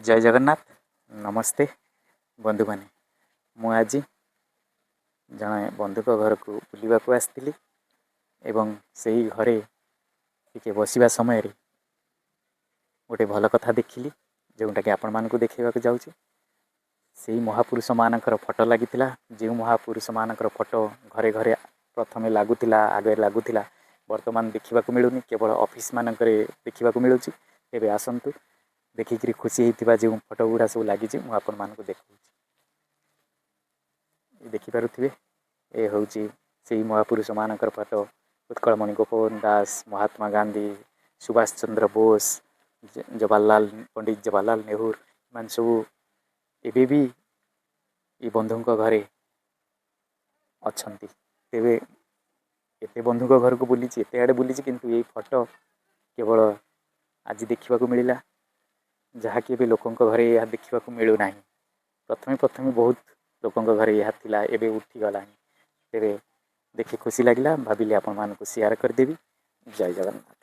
ଜୟ ଜଗନ୍ନାଥ, ନମସ୍ତେ ବନ୍ଧୁମାନେ। ମୁଁ ଆଜି ଜଣେ ବନ୍ଧୁଙ୍କ ଘରକୁ ବୁଲିବାକୁ ଆସିଥିଲି ଏବଂ ସେହି ଘରେ ଟିକେ ବସିବା ସମୟରେ ଗୋଟେ ଭଲ କଥା ଦେଖିଲି, ଯେଉଁଟାକି ଆପଣମାନଙ୍କୁ ଦେଖାଇବାକୁ ଯାଉଛି। ସେଇ ମହାପୁରୁଷମାନଙ୍କର ଫଟୋ ଲାଗିଥିଲା। ଯେଉଁ ମହାପୁରୁଷମାନଙ୍କର ଫଟୋ ଘରେ ଘରେ ପ୍ରଥମେ ଲାଗୁଥିଲା, ଆଗରେ ଲାଗୁଥିଲା, ବର୍ତ୍ତମାନ ଦେଖିବାକୁ ମିଳୁନି, କେବଳ ଅଫିସ୍ ମାନଙ୍କରେ ଦେଖିବାକୁ ମିଳୁଛି। ତେବେ ଆସନ୍ତୁ, ଦେଖିକିରି ଖୁସି ହେଇଥିବା ଯେଉଁ ଫଟୋ ଗୁଡ଼ା ସବୁ ଲାଗିଛି, ମୁଁ ଆପଣମାନଙ୍କୁ ଦେଖାଉଛି। ଦେଖିପାରୁଥିବେ, ଏ ହେଉଛି ସେଇ ମହାପୁରୁଷମାନଙ୍କର ଫଟୋ। ଉତ୍କଳମଣି ଗୋପବନ୍ଧୁ ଦାସ, ମହାତ୍ମା ଗାନ୍ଧୀ, ସୁଭାଷ ଚନ୍ଦ୍ର ବୋଷ, ଜବାହରଲାଲ ପଣ୍ଡିତ ଜବାହରଲାଲ ନେହେରୁ, ଏମାନେ ସବୁ ଏବେ ବି ଏ ବନ୍ଧୁଙ୍କ ଘରେ ଅଛନ୍ତି। ତେବେ ଏତେ ବନ୍ଧୁଙ୍କ ଘରକୁ ବୁଲିଛି, ଏତେ ଆଡ଼େ ବୁଲିଛି, କିନ୍ତୁ ଏଇ ଫଟୋ କେବଳ ଆଜି ଦେଖିବାକୁ ମିଳିଲା, ଯାହାକି ଏବେ ଲୋକଙ୍କ ଘରେ ଏହା ଦେଖିବାକୁ ମିଳୁନାହିଁ। ପ୍ରଥମେ ପ୍ରଥମେ ବହୁତ ଲୋକଙ୍କ ଘରେ ଏହା ଥିଲା, ଏବେ ଉଠିଗଲାଣି। ତେବେ ଦେଖି ଖୁସି ଲାଗିଲା, ଭାବିଲି ଆପଣମାନଙ୍କୁ ସେୟାର କରିଦେବି। ଜୟ ଜଗନ୍ନାଥ।